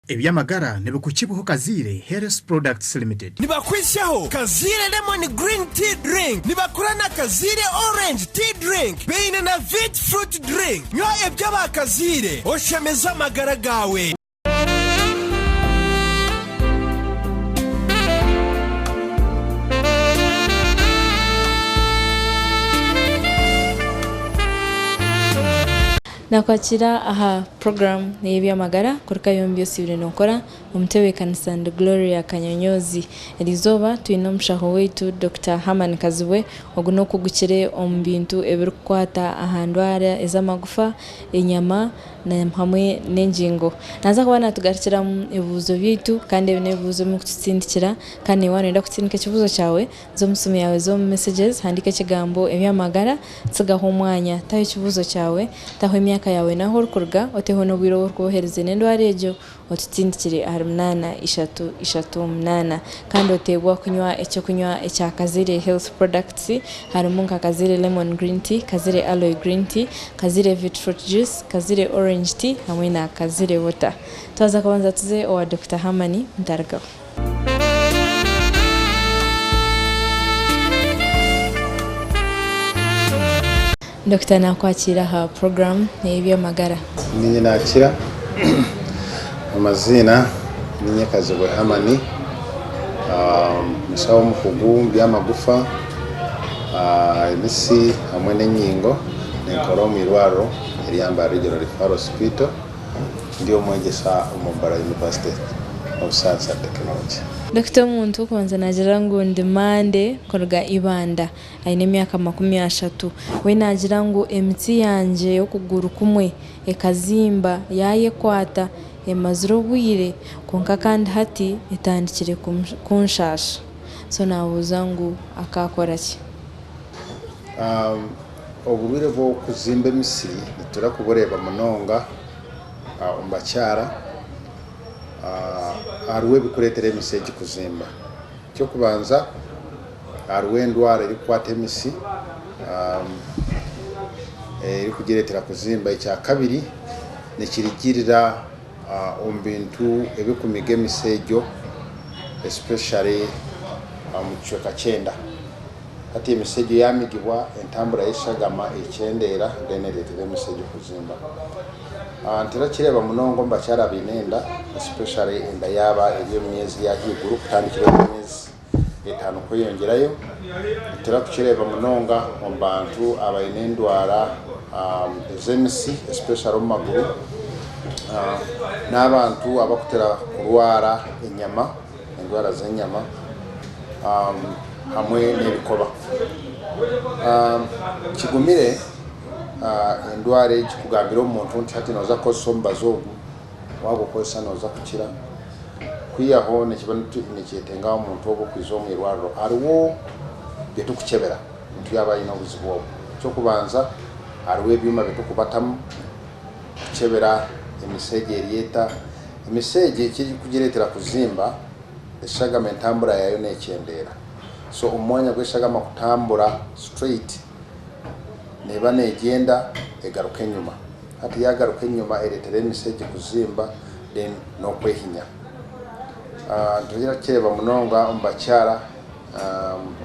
Eby'amagara nibikukibwaho Kaziire Health Products Limited. Nibakwitsyaho Kaziire Lemon Green Tea Drink, nibakora na Kaziire Orange Tea Drink, baine na Vit Fruit Drink. Nywa eby'aba Kaziire oshemeze amagara gaawe. Nakwakira aha puroguraamu ey'eby'amagara kuruga omu bi osiibire nookora omutebeekanisa ndi Gloria Kanyonyoozi. Eriizooba twine omushaho waitu Dokita Herman Kazibwe, ogu n'okuhugukire omu bintu ebirikukwata aha ndwara ez'amagufa, enyama hamwe n'engingo. Naaza kuba naatugarukiramu ebibuuzo byaitu kandi ebi n'ebibuuzo ebirikututsindikira kandi naiwe waaba nooyenda kutsindika ekibuuzo kyawe, Za omu simu yaawe za omu messages handiika ekigambo eby'amagara tsigaho omwanya taho ekibuuzo kyawe, taho emyaka yaawe n'ahu orikuruga oteho n'obwire obu orikuba oherize n'endwara egyo otutindikire ahari munaana ishatu ishatu munaana. Kandi oteebwa kunywa eky'okunywa ekya Kazire Health Products harimu nka Kazire Lemon Green Tea, Kazire Aloe Green Tea, Kazire Vit Fruit Juice, Kazire Orange Tea hamwe na Kazire Water. Twaza kubanza tuze owa Dokita Hamani mutarugaho. Dokita nakwakiira aha puroguraamu ey'eby'amagara. Niinye naakira amaziina niinye Kazibwe Herman, omushaho omukugu omu by'amagufa, emitsi hamwe n'enyingo. Ninkora omu irwariro erya Mbarara Regional Referral Hospital. Ndi omwegyesa omu Mbarara University of Science and Technology. Dokita omuntu w'okubanza naagira ngu ndi Mande kuruga Ibanda aine emyaka 30. We naagira ngu emitsi yangye y'okuguru kumwe ekazimba yaayekwata emazire obwire kwonka kandi hati etandikire kunshaasha. So naabuuza ngu akaakora ki? Oburwaire bw'okuzimba emitsi nitukira kubureeba munonga omu bakyara. Hariho ebirikureetera emitsi egi kuzimba. Eky'okubanza hariho endwara erikukwata emitsi erikugireetera kuzimba. Ekyakabiri nikirugiirira omu bintu ebirikumiga emitsi egyo especially omu kicweka ky'enda. Hati emitsi egyo yamigibwa, entambura y'eshagama ekyendeera then ereetera emitsi egyo kuzimba. Nitwija kukireeba munonga omu bakyara abaine enda especially enda yaaba eri omu myezi y'ahaiguru kutandikira omu myezi etaano kweyongyerayo. Nitwija kukireeba munonga omu bantu abaine endwara ez'emitsi especially omu maguru n'abantu abakutera kurwara enyama. endwara z'enyama hamwe n'ebikoba. Kigumire endwara egi kugambira omuntu nti hati nooza kukozesa omubazi ogu, waagukozesa nooza kukira kwihaho nikiba nikyetenga omuntu ogwo kwija omu irwariro. Hariho ebi turikukyebera omuntu yaaba aine obuzibu obu. Eky'okubanza hariho ebyoma ebi turikubatamu kukyebera emise egi eri eta. Emitsi egi ekirikugireetera kuzimba, eshagama entambura yaayo neekyendeera. So omu mwanya gw'eshagama kutambura straight, neeba neegyenda egaruka enyima. Hati yaagaruka enyima ereetera emitsi egi kuzimba then n'okwehinya. Nitugira kukireeba munonga omu bakyara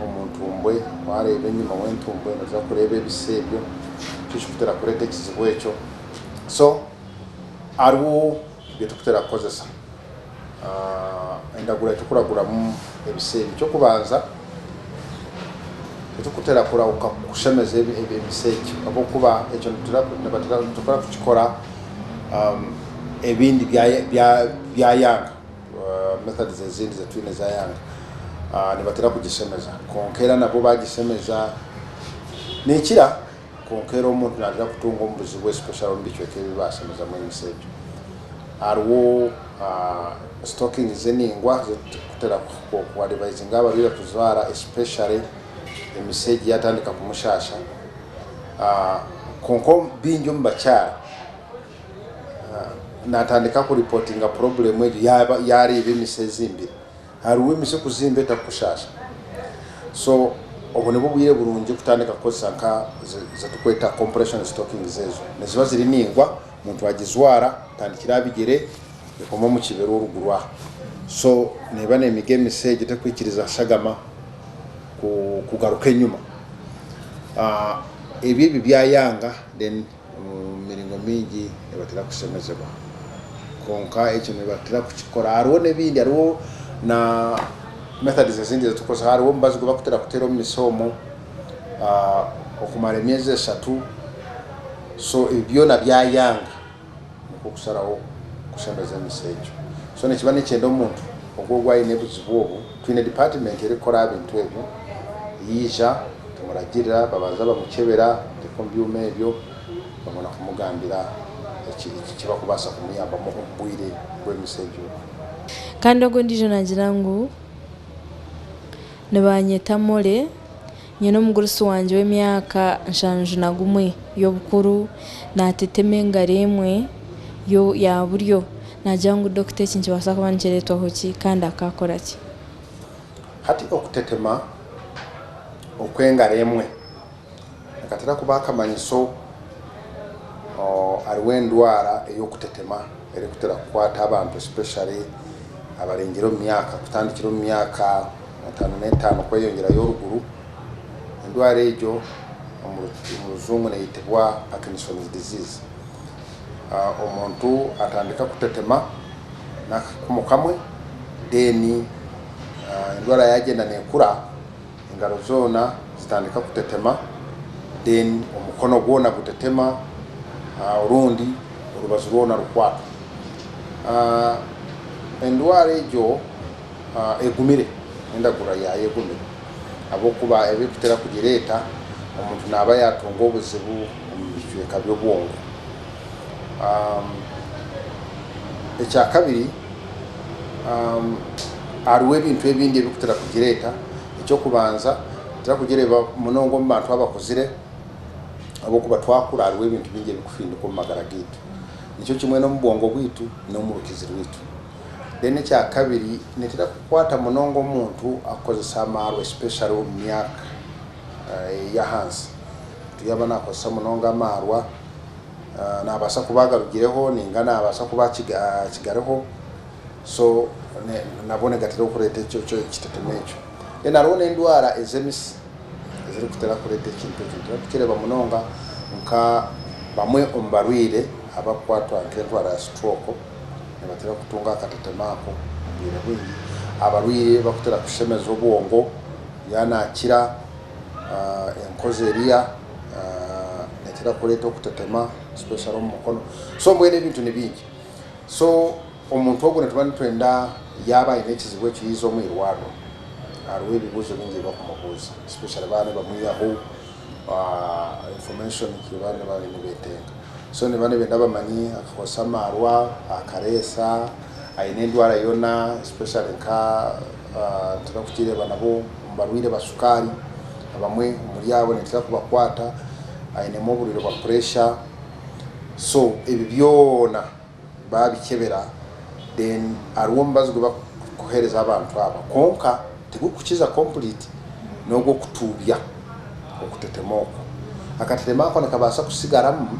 omu ntumbwe, waareeba enyima w'entumbwe noija kureeba ebisa ebyo, nikyo kirikutera kureeta ekizibu ekyo. So Hariho ebi turikutera kukozesa, endagura ei turikuraguramu ebisa ebi. Eky'okubanza, titurikutera kurahuka kushemeza emisa egi ahabw'okuba ekyo nitukora kukikora ebindi byayanga, methods ezindi ezi twine zayanga, nibatera kugishemeza. Kwonka era nabwo bagishemeza nekira. Kwonka era omuntu naija kutunga omu buzibu especially omu bicweka ebi bashemezamu emisi egyo. Hariho stockings eningwa ezitukutera ku advisinga abarwaire kujwara especially emisi egi yatandika kumushasha. Kwonka baingi omu bakyara natandika ku reportinga problem egyo yareeba emisi ezimbire. Hariho emisi ekuzimba etakukushaasha. So obwo nibwo bwire burungi kutandika kukozesa nka eziturikweta compression stockings ezo. Niziba ziri ningwa, omuntu agizwara atandikira aha bigyere Ekoma omu kibero oruguru aha. So neeba neemiga emitsi egyo terikwikiriza shagama kugaruka enyima. Ebyo ebyo byayanga then omu miringo mingi nibatera kushemezibwa. Kwonka ekyo nibatera kukikora. Hariho n'ebindi, hariho na methods ezindi ezi turikukozesa. Hariho omubazi ogu barikutera kuteera omu mitsi omwo okumara emyezi eshatu. So ebyo byona byayanga. Nikwo kusharaho kushemeza emisi egyo. So nikiba nikyenda omuntu ogwo ogu aine obuzibu obu, twine department erikukora aha bintu ebyo, yaija tumuragirira, babanza bamukyebera, bamuteeka omu byoma ebyo, babona kumugambira eki ekibakubaasa kumuyambamu omu bwire bw'emisi egyo. Kandi ogwo ondiijo naagira ngu, Nibaanyeta Molly. Nyine omugurusi wangye w'emyaka 71 y'obukuru, naatetema engaro emwe ya buryo. Naagira ngu dokita eki nikibaasa kuba nikireetwaho ki kandi akaakora ki? Hati okutetema okw'engaro emwe nikatera kuba akamanyiso hariho endwara ey'okutetema erikutera kukwata abantu especially abarengire omu myaka kutandikira omu myaka 55 kweyongyerayo oruguru. Endwara egyo omu rujungu neyetibwa Parkinson's disease. Omuntu atandika kutetema n'akakumu kamwe then endwara yagyenda nekura engaro zoona zitandika kutetema then omukono gwona gutetema orundi orubaju rwona rukwatwa. Endwara egyo egumire, endagura yaayo egumire ahabw'okuba ebirikutera kugireeta omuntu naaba yaatunga obuzibu omu bicweka by'obwongo. Ekyakabiri, hariho ebintu ebindi ebirikutera kugireeta. Eky'okubanza, nitutera kugireeba munonga omu bantu abakuzire ahabw'okuba twakura hariho ebintu bingi ebirikuhinduka omu magara gaitu. Nikyo kimwe n'omu bwongo bwaitu n'omu rukizi rwaitu. Then ekyakabiri nikitera kukwata munonga omuntu akukozesa amaarwa especially omu myaka ey'ahansi. Omuntu yaaba nakozesa munonga amaarwa nabaasa kuba agarugireho ninga nabaasa kuba akigariho so nabwo nigatera kureeta ekyo ekitetema ekyo. Then hariho n'endwara ez'emisi ezirikutera kureeta ekintu ekyo. Nitutera kukireeba munonga nka bamwe omu barwaire abakukwatwa nk'endwara ya stroke. Nibatera kutunga akatetema ako obwire bwingi. Abarwaire bakutera kushemeza obwongo yaaba nakira enkozi eriya netera kureeta okutetema especially omu mukono. So mbwenu ebintu ni bingi. So omuntu ogwo nituba nitwenda yaaba aine ekizibu ekyo yaija omu irwariro hariho ebibuuzo bingi ebi bakumubuuza especially baaba nibamwihaho information ei baba nibetenga. So niba nibenda bamanye akakozesa amaarwa, akareesa, aine endwara yoona especially nka nitutera kugireeba nabo omu barwaire ba sukaari abamwe omuri abo nekitera kubakwata ainemu oburwaire bwa pressure so ebi byona babikyebera then hariho omubazi ogu barikuheereza abantu aba kwonka tigurikukiza complete n'ogw'okutuubya okutetema okwo. Akatetema ako nikabaasa kusigaramu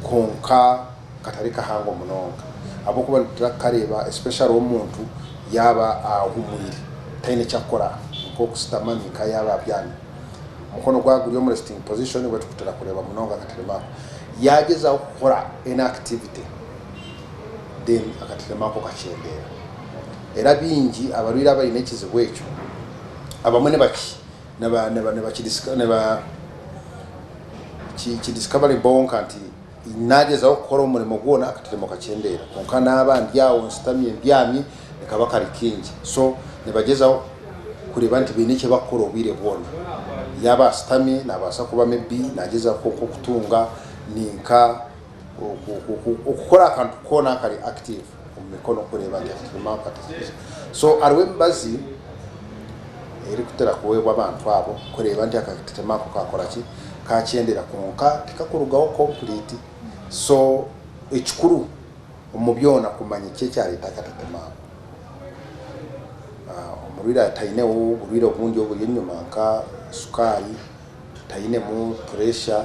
kwonka katari kahango munonga ahabw'okuba nitugira kukareeba especially omuntu yaaba ahumwire taine eki arikukora nk'okushutama ninka yaaba abyami. Omukono gwaba guri omu resting position nibwo turikutera kureeba munonga akatetema ako. Yaagyezaho kukora any activity then akatetema ako kakyendeera. Era baingi abarwaire abaine ekizibu ekyo abamwe nibaki nibakidiscoveringa bonka nti naagyezaho kukora omurimo gwona akatetema kakyendeera kwonka naaba ndi aho nshutami mbyami nikaba kari kaingi. So nibagyezaho kureeba nti baine eki barikukora obwire bwona. Yaaba ashutami naabaasa kuba maybe naagyezaho nk'okutunga ninka okukora akantu koona akari active omu mikono kureeba nti akatetema ako kataija. So hariho emibazi erikutera kuweebwa abantu abo kureeba nti akatetema ako kaakora ki, kaakyendera kwonka tikakurugaho complete. So ekikuru omu byona kumanya kiki ekyareeta akatetema ako. Omurwaire ataineho oburwaire obundi oburi enyima nka sukaari, tainemu pressure.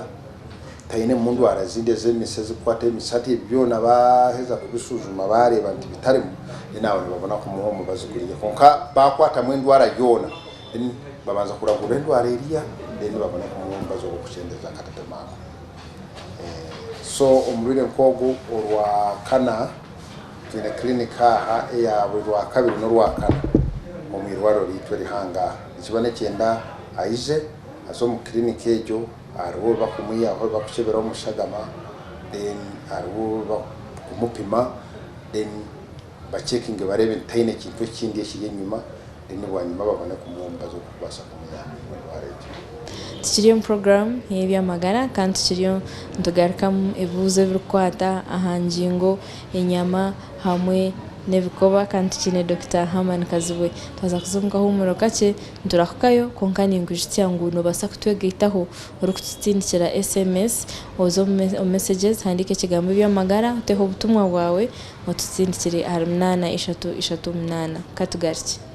Tainemu ndwara ezindi ez'emitsi ezikukwata emitsi. Hati ebi byona baaheza kubishwijuma baareeba nti bitarimu, then aho nibabona kumuha omubazi guriya. Kwonka baakwatamu endwara yoona, then babanza kuragura endwara eriya, then babone kumuha omubazi ogw'okukyendeza akatetema ako. So omurwaire nk'ogu orwakana twine clinic aha eya buri rwakabiri n'orwakana omu irwariro ryaitu erihango aha. Nikiba nikyenda aije aze omu clinic egyo hariho obu bakumwihaho bakukyebera omu shagama then hariho obu bakumupima then bacekinge bareebe nti taine kintu ekindi ekiri enyima then bwanyima babone kumuha omubazi ogurikubaasa kumuyamba endwara egyo. Tukiri omu puroguraamu y'eby'amagara kandi tukiriyo nitugarukamu ebibuuzo ebirikukwata aha ngingo, enyama hamwe n'ebikoba kandi tukiine Dokita Herman Kazibwe. Twaza kuza omu kahuumuro kakye niturahukayo kwonka ninkwijutsya ngu noobaasa kutwegaitaho orikututindikira SMS oze omu messages ohandiike ekigambo eby'amagara oteho obutumwa bwawe otutindikire ahari munaana ishatu ishatu munaana. Katugarukye.